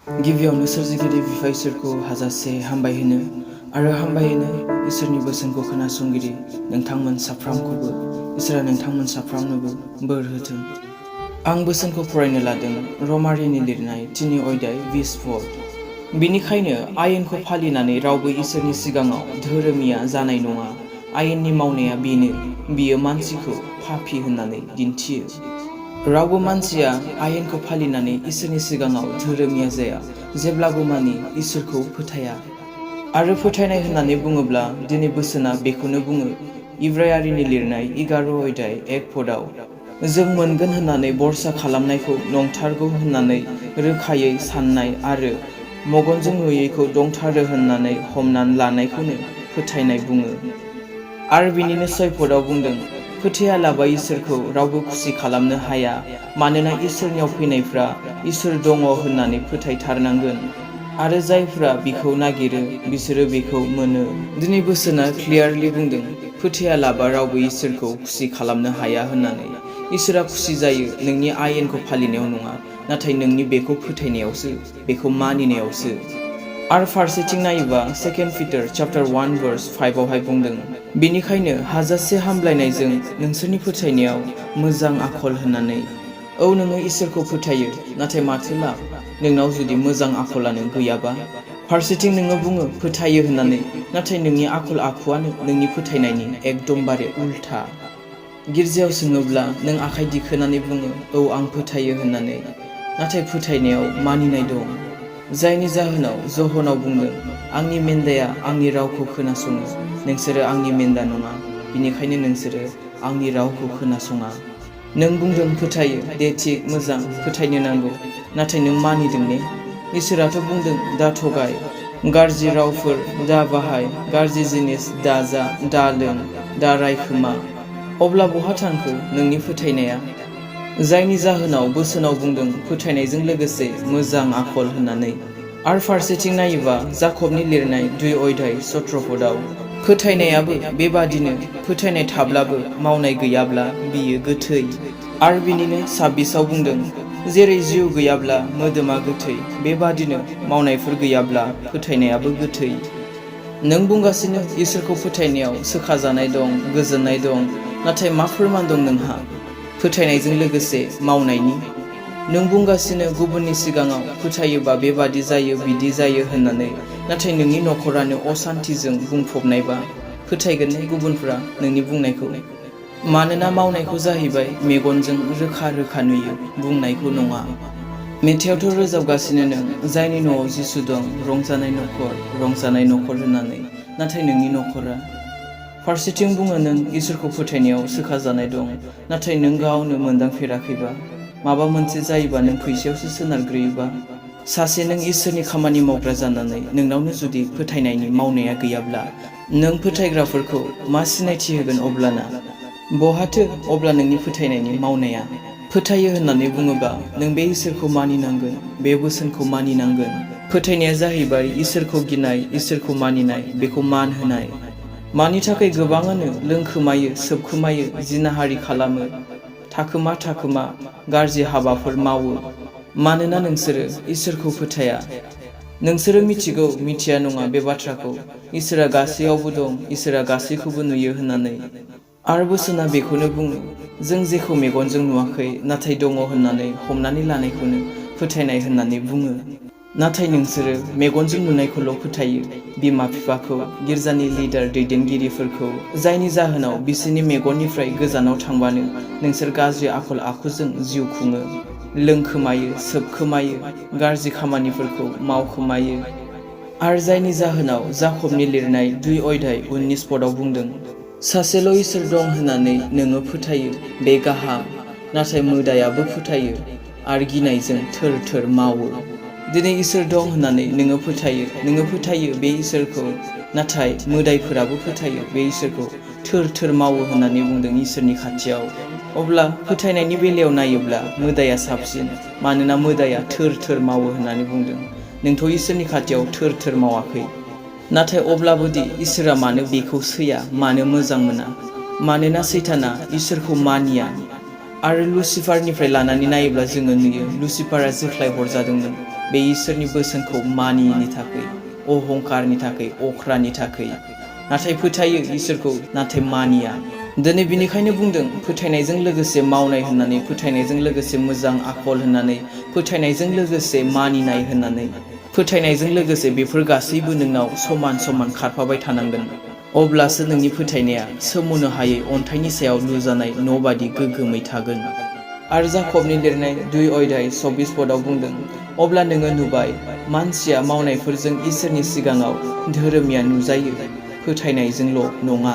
गिबियावनो सोरजिगिरि बिफा इसोरखौ हाजासे हामबाय होनो आरो हामबाय होनो इसोरनि बोसोनखौ खोनासंगिरि नोंथांमोन साफ्रोमखौबो इसोरा नोंथांमोन साफ्रोमनोबो बोर होथों। आं बोसोनखौ फरायनो लादों रमारिनि लिरनाय 3 अध्याय 20 पद। बिनिखायनो आयेनखौ फालिनानै रावबो इसोरनि सिगाङाव धोरोमिया जानाय नङा। आयेननि मावनाया बेनो, बियो मानसिखौ पापी होननानै दिन्थियो। रावबो मानसिया आयेनखौ फालिनानै इसोरनि सिगाङाव धोरोमिया जाया, जेब्लाबो मानि इसोरखौ फोथाया। आरो फोथायनाय होननानै बुङोब्ला दिनै बोसोना बेखौनो बुङो। इब्रायारिनि लिरनाय 11 अध्याय 1 पदआव जों मोनगोन होननानै बरसा खालामनायखौ नंथारगौ होननानै रोखायै साननाय आरो मेगनजों नुयैखौ दंथारो होननानै हमनानै लानायखौनो फोथायनाय बुङो। आरो बिनिनो 6 पदआव बुंदों, फोथायालाबा इसोरखौ रावबो खुसि खालामनो हाया, मानोना इसोरनियाव फैनायफ्रा इसोर दङ होननानै फोथायथारनांगोन आरो जायफ्रा बिखौ नागिरो बिसोरो बेखौ मोनो। दिनै बोसोना क्लियारलि बुंदों, फोथायालाबा रावबो इसोरखौ खुसि खालामनो हाया होननानै। इसोरा खुसि जायो नोंनि आयेनखौ फालिनायाव नङा, नाथाय नोंनि बेखौ फोथायनायावसो, बेखौ मानिनायावसो। आरो फारसेथिं नायोबा 2 Peter chapter 1 verse 5 आवहाय बुंदों, बेनिखायनो हाजासे हामलायनायजों नोंसोरनि फोथायनायाव मोजां आखल होननानै। औ, नोङो इसोरखौ फोथायो, नाथाय माथो लाब नोंनाव जुदि मोजां आखलानो गैयाबा। फारसेथिं नोङो बुङो फोथायो होननानै, नाथाय नोंनि आखल आखुआनो नोंनि फोथायनायनि एकदमबारे उल्था। गिर्जायाव सोङोब्ला नों आखाइ दिखोनानै बुङो औ आं फोथायो होननानै, नाथाय फोथायनायाव मानिनाय दं। जायनि जाहोनाव ज'हनाव बुंदों, आंनि मेन्दाया आंनि रावखौ खोनासङो, नोंसोरो आंनि मेन्दा नङा, बिनिखायनो नोंसोरो आंनि रावखौ खोनासङा। नों बुंदों फोथायो, दे थिग मोजां, फोथायनो नांगौ, नाथाय नों मानिदों ने? इसोराथ' बुंदों दा थगाय, गाज्रि रावफोर दा बाहाय, गाज्रि जिनिस दा जा, दा लों, दा रायखोमा। अब्ला बहा थांखो नोंनि फोथायनाया? जायनि जाहोनाव बोसोनाव बुंदों फोथायनायजों लोगोसे मोजां आखल होननानै। आरो फारसेथिं नायोबा जाकबनि लिरनाय 2 अध्याय 17 पदआव फोथायनायाबो बेबादिनो, फोथायनाय थाब्लाबो मावनाय गैयाब्ला बियो गोथै। आरो बिनिनो 26 आव बुंदों, जेरै जिउ गैयाब्ला मोदोमा गोथै, बेबादिनो मावनायफोर गैयाब्ला फोथायनायाबो गोथै। नों बुंगासिनो इसोरखौ फोथायनायाव सोखाजानाय दं, गोजोननाय दं, नाथाय मा फोरमान दं नोंहा फोथायनायजों लोगोसे मावनायनि? नों बुंगासिनो गुबुननि सिगाङाव फोथायोबा बेबादि जायो बिदि जायो होननानै, नाथाय नोंनि न'खरानो असान्तिजों बुंफबनायबा फोथायगोन ने गुबुनफ्रा नोंनि बुंनायखौ? मानोना मावनायखौ जाहैबाय मेगनजों रोखा रोखा नुयो, बुंनायखौ नङा। मेथाइयावथ' रोजाबगासिनो नों, जायनि न'आव जिसु दं रंजानाय न'खर होननानै, नाथाय नोंनि न'खरा? फारसेथिं बुङो नों इसोरखौ फोथायनायाव सोखाजानाय दं, नाथाय नों गावनो मोनदांफेराखैबा, माबा मोनसे जायोबा नों फैसायावसो सोनारग्रोयोबा। सासे नों इसोरनि खामानि मावग्रा जानानै नोंनावनो जुदि फोथायनायनि मावनाया गैयाब्ला, नों फोथायग्राफोरखौ मा सिनायथि होगोन अब्लाना? बहाथो अब्ला नोंनि फोथायनायनि मावनाया? फोथायो होननानै बुङोबा नों बे इसोरखौ मानिनांगोन, बे बोसोनखौ मानिनांगोन। फोथायनाया जाहैबाय इसोरखौ गिनाय, इसोरखौ मानिनाय, बेखौ मान होनाय। मानि थाखाय गोबाङानो लोंखोमायो, सोबखोमायो, जिनाहारि खालामो, थाखोमा गाज्रि हाबाफोर मावो? मानोना नोंसोरो इसोरखौ फोथाया। नोंसोरो मिथिगौ, मिथिया नङा बे बाथ्राखौ, इसोरा गासैयावबो दं, इसोरा गासैखौबो नुयो होननानै। आरो बोसोना बेखौनो बुङो, जों जेखौ मेगनजों नुवाखै नाथाय दङ होननानै हमनानै लानायखौनो फोथायनाय होननानै बुङो। नाथाय नोंसोरो मेगनजों नुनायखौल' फोथायो, बिमा बिफाखौ, गिर्जानि लिडार दैदेनगिरिफोरखौ, जायनि जाहोनाव बिसोरनि मेगननिफ्राय गोजानाव थांबानो नोंसोर गाज्रि आखल आखुजों जिउ खुङो, लोंखोमायो, सोबखोमायो, गाज्रि खामानिफोरखौ मावखोमायो। आरो जायनि जाहोनाव जाकबनि लिरनाय 2 अध्याय 19 पदआव बुंदों, सासेल' इसोर दं होननानै नोङो फोथायो, बे गाहाम, नाथाय मोदायाबो फोथायो आरो गिनायजों थोर थोर मावो। दिनै इसोर दं होननानै नोङो फोथायो बे इसोरखौ, नाथाय मोदायफोराबो फोथायो बे इसोरखौ, थोर थोर मावो होननानै बुंदों इसोरनि खाथियाव। अब्ला फोथायनायनि बेलायाव नायोब्ला मोदाया साबसिन, मानोना मोदाया थोर थोर मावो होननानै बुंदों। नोंथ' इसोरनि खाथियाव थोर थोर मावाखै। नाथाय अब्लाबोदि इसोरा मानो बेखौ सैया, मानो मोजां मोना? मानोना सैताना इसोरखौ मानिया। आरो लुसिफारनिफ्राय लानानै नायोब्ला जोङो नुयो लुसिफारा जोख्लाय हरजादोंमोन, बे इसोरनि बोसोनखौ मानियैनि थाखाय, अहंकारनि थाखाय, अख्रानि थाखाय। नाथाय फोथायो इसोरखौ, नाथाय मानिया। दिनै बिनिखायनो बुंदों फोथायनायजों लोगोसे मावनाय होननानै, फोथायनायजों लोगोसे मोजां आखल होननानै, फोथायनायजों लोगोसे मानिनाय होननानै। फोथायनायजों लोगोसे बेफोर गासैबो नोंनाव समान समान खारफाबाय थानांगोन। अब्लासो नोंनि फोथायनाया सोमोनो हायै अन्थाइनि सायाव लुजानाय न' बादि गोग्गोमै थागोन। आरो जाकबनि लिरनाय 2:24 पदआव बुंदों, अब्ला नोङो नुबाय मानसिया मावनायफोरजों इसोरनि सिगाङाव धोरोमिया नुजायो, फोथायनायजोंल' नङा।